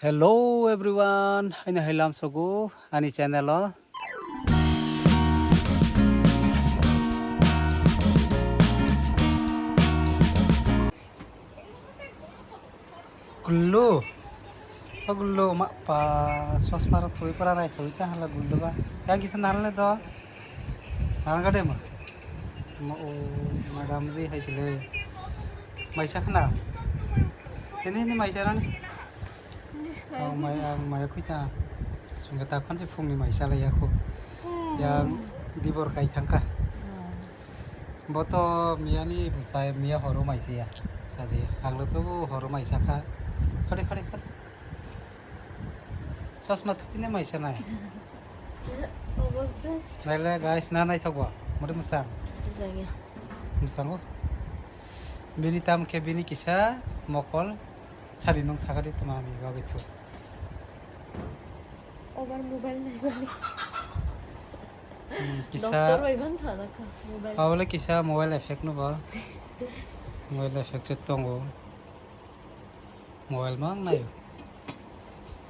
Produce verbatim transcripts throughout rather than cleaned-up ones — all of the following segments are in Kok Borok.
Hello everyone, haino hai lamsogo ani channel o. Gullu, o gullu ma pa, chosma rok thwi pura nai thwi ta hala gullu ba. Ya kisa nal le do. Nal ga de ma. Ma o madam ji hai chile. Maisa khna. Ini ini maisa rani. Oh, maya, maya khuita. Sungkhe ta khanse phungni mai chalai ya kho. Hmm. Yang dibor kai thangkha. Hmm. Bo to miyani bwsai miya horo mai siya. Saji. Ang lo to bo horo mai sakha. Phade, phade, phade. Chosma thupine mai sanai. Obo just. Naile guys, na naithok bo. Mode mwsang. Janya. Mwsango. Bini tam khe bini kisa mokol. Sari nung sakari tuma ni bagwi thu. Obar mobile naibani. Hmm, kisa doctor bai ban sana kha mobile. Pawle kisa mobile effect no ba. Mobile effect se tongo. Mobile mang nayo.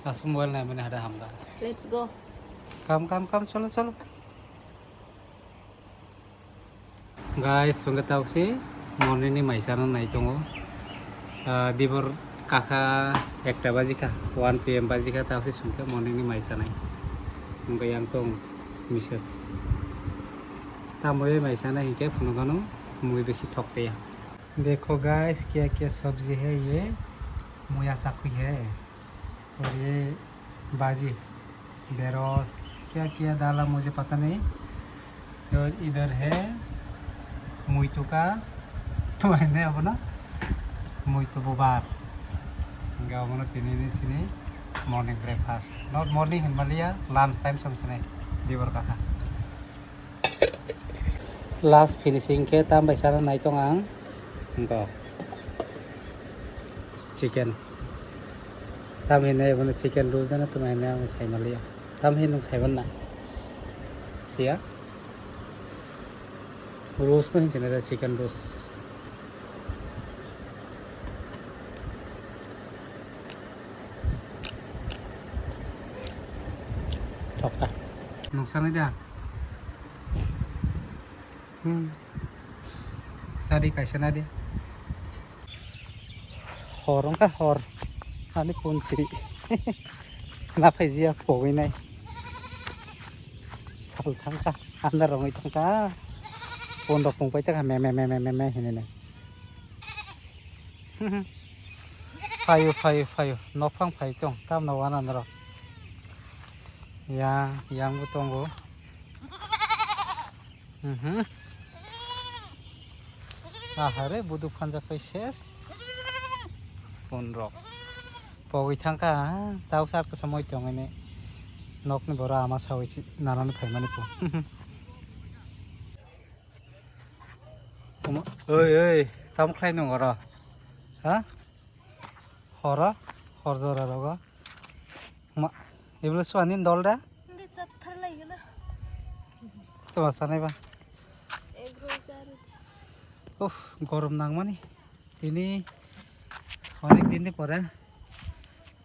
Asu mobile nai mani hada hamda. Let's go. Kam, kam, kam, cholo, cholo. Guys, sungke tausi morning ni maisa no nai tongo. Ah, dibor kakha ekta baji kha, one P M baji kha, tausi sungke morning ni maisa nai. Hingke yang tong misses. Tamo ye maisa nai hingke phunukano mui besi thok teya. Dekho guys, kya kya sabji hai ye, mui acha khui hai. और ये भाजी, बेरोस, क्या क्या डाला मुझे पता नहीं। और इधर है मुइतु का, तो है ना अपना मुइतु बुबार। गाँव में पीने नहीं सीने morning breakfast, not morning Himalaya lunch time सब सीने दीवर का खा। Last finishing khe tam bai sana nai tong ang. Wngkha chicken. Tam hinwi bono chicken roast dana tamo hinwi ang sai manliya. Tam hinwi nwng sai manna? Siya. Roast no hinwi sina da chicken roast. Thokta. Nwng sanai da? Hmm. Sadi kaisa nadi. Hor wngkha hor. Ani punsi. Naphaijia pogwi nai. Sal thangkha. Andar rongwi thangkha. Pon rok pung pai thangkha me me hinwi nai. Phaio, phaio, phaio. Nophang phai tong. Tamno wana norok. Yang, yang bo tongo. Mhm. Ahare, buduk phanjak pai ses. Pon rok. Pogwi thangkha, ha? Tau sar kasa moi tongwi ne. Nokni boro ama sawi si, nanani phaimani pon. Omo, oi, oi, tamo khlai nung oro? Ha? Horo? Hor jora rogo? Ma, iblo suani dol da? Hindi chatthar lai gana. Toma sanai ba? Egg roll chari. Uff, gorom nangmani. Tini onek din ni pore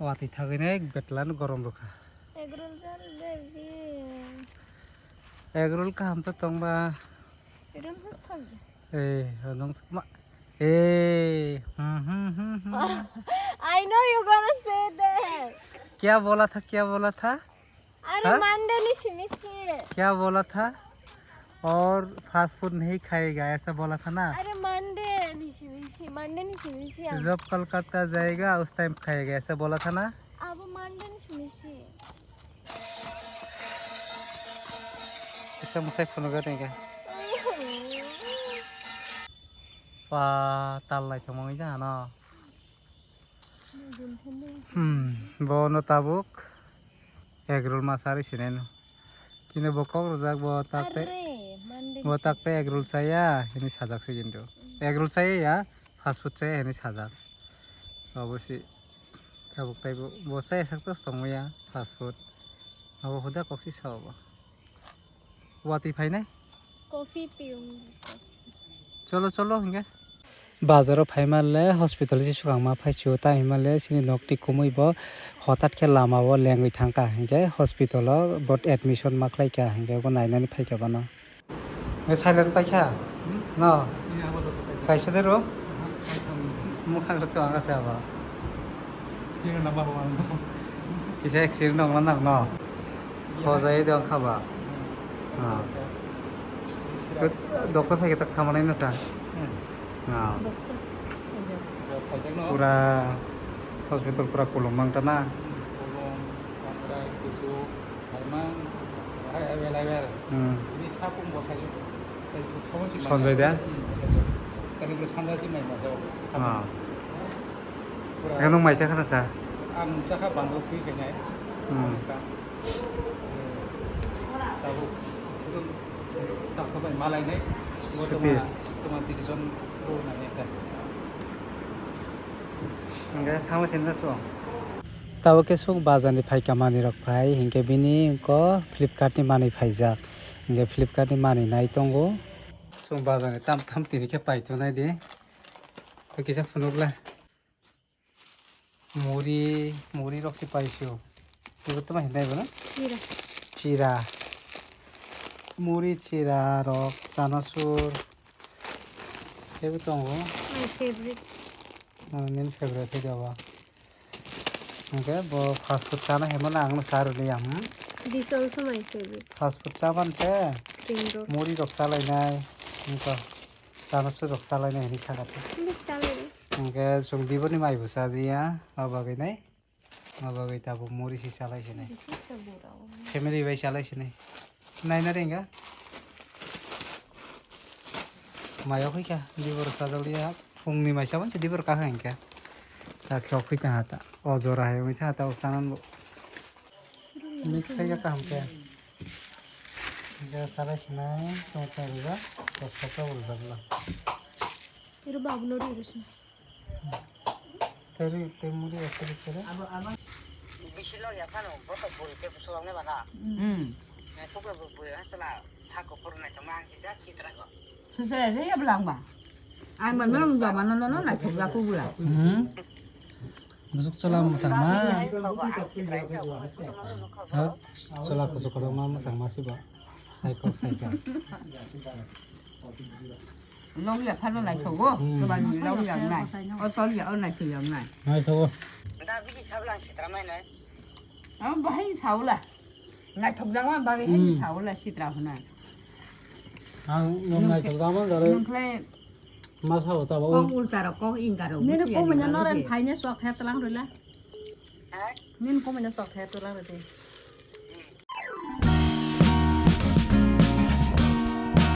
watwi thagwi nai betla no gorom rwkha. Egg roll chari de. Egg roll kaham to tongba. Iron has thangdi. Eh, nung ma. Eh, hmm, hmm, hmm, hmm. I know you're gonna say that. क्या बोला था, क्या बोला था? अरे हाँ? मंडे नहीं सुनी सी। क्या बोला था? और फास्ट फूड नहीं खाएगा, ऐसा बोला था ना? अरे मंडे नहीं सुनी सी, मंडे नहीं सुनी सी हम। जब कलकत्ता जाएगा, उस टाइम खाएगा, ऐसा बोला था ना? अब मंडे नहीं सुनी सी। Kisa mwsai phunukgwi tongkha. Pa, tal naithok mangwi da ano. Hmm, bono tabuk egg roll ma charwi sinai no. Kini bo kok rwjak, bo takte, are, mande bo takte egg roll chaya hinwi sajak se kintu. Egg roll chaya ya, fast food chaya hinwi sajak. Obo se tabuk taibo bo chaya sak tos tongmaya fast food. Abo huda kok si sao bo. Watwi phainai? Coffee piyung. Cholo, cholo, hinga. Bazar o phaima le hospital se swkang ma phai sio, ta hinma le chini nok ni kumui bo hotat khe lama o lengwi thang kha, hinkhe hospital o bo admission ma khlai kha, hinkhe bo nainani phai kha bono. Silent pai kha? No. Kaisa de ro? Mukhang rok to ang asa ba. Kisa accident wng mano, no? Hojai de wng kha ba? Ah. Doctor phai khe tak thamanai na sa? Ah. Pura hospital pura kolom mang ta na? Hmm. Sanjay da? Ah. Pura. Ang nung mai chakha na cha? Ang chakha bandrok twi khainai. Hmm. Tabuk, tabuk bai malai nai. Bo toma, toma decision ko nai neta. Hingke thangma sinna so. Tabuk ke sung bazar ni phaika manwi rok phai, hingke bini wngko Flipkart ni manwi phaijak. Hingke Flipkart ni manwi nai tongo. Sung bazar ni tam tam tini khe pai tonai di. To kisa phunuk le. Muri, muri rok se paisio. Ibo tamo hinai bono? Chira. Chira. Muri chira rok, chanasur. Tebo tongo. My favorite. Ah, nini favorite hai jaba. Hingke bo fast food chana hemana ang no charwli ang. This also my favorite. Fast food chaban se. Spring roll. Muri rok chalainai. Hingke. Chana surok chalaina hinwi sakha. Hindi chalai. Hingke chwng diboni mai bo chajiya, o bagwi nai. O bagwi tabuk muri se chalai sinai. Family bai chalai sinai. Naina ringya. Mayo khuikha, dibor sajoliya, phungni mai chabon se dibor kakha hingke. Ta khok khuita hata. O jora hai umi tha ta o chanan bo. Mix khai ya kaham khe. Ga sarai sinai tong tong rwjak, kosto to rwjak lo. Iro babu no ri rwsna. Teri temuri ekta dikere. Bisi lo ya phano boto buri te pusulok ne bana. Hmm. Ne pukla buri ha chala thako purna to mang si ja sitra ko. Sitra re ya blang ba. Ai mandalam ba mano no no na thuk ga pugula. Hmm. Busuk chola mwsangma. Ha? Chola kuchuk kotorma mwsangma sibo. Hai kok sai kha. Log ya phano naithogo. Hmm. Tobani log ya nai. O tol ya o naitho ya nai. Naithogo. Da bisi sablang sitra mai nai. Ang bahai saula. Naithok jangma bagwi hai Hmm. saula sitra hwnai. Ang nung naithok jangma jare. Nungkhlai Ma sao ta ba o. Kok ulta rok, kok ingka rok. Nini buchi komanya ani noren bagwi. Phaine sok khe tlang rwla. Ha? Nini komanya sok khe tlang rwdi.